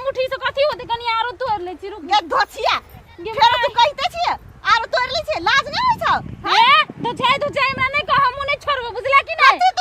मुट्ठी से कथी होते? कनी आरो तोड़ ले छी, रुक। गे धोछिया, गे फेर तू माय। कहिते छियै आरो तोड़ लै छियै, लाज नहि होइ छौ? ए, धोछाई धोछाई हमरा नहि कह, हमहूँ नहि छोड़बो, बुझला कि नहि? कथी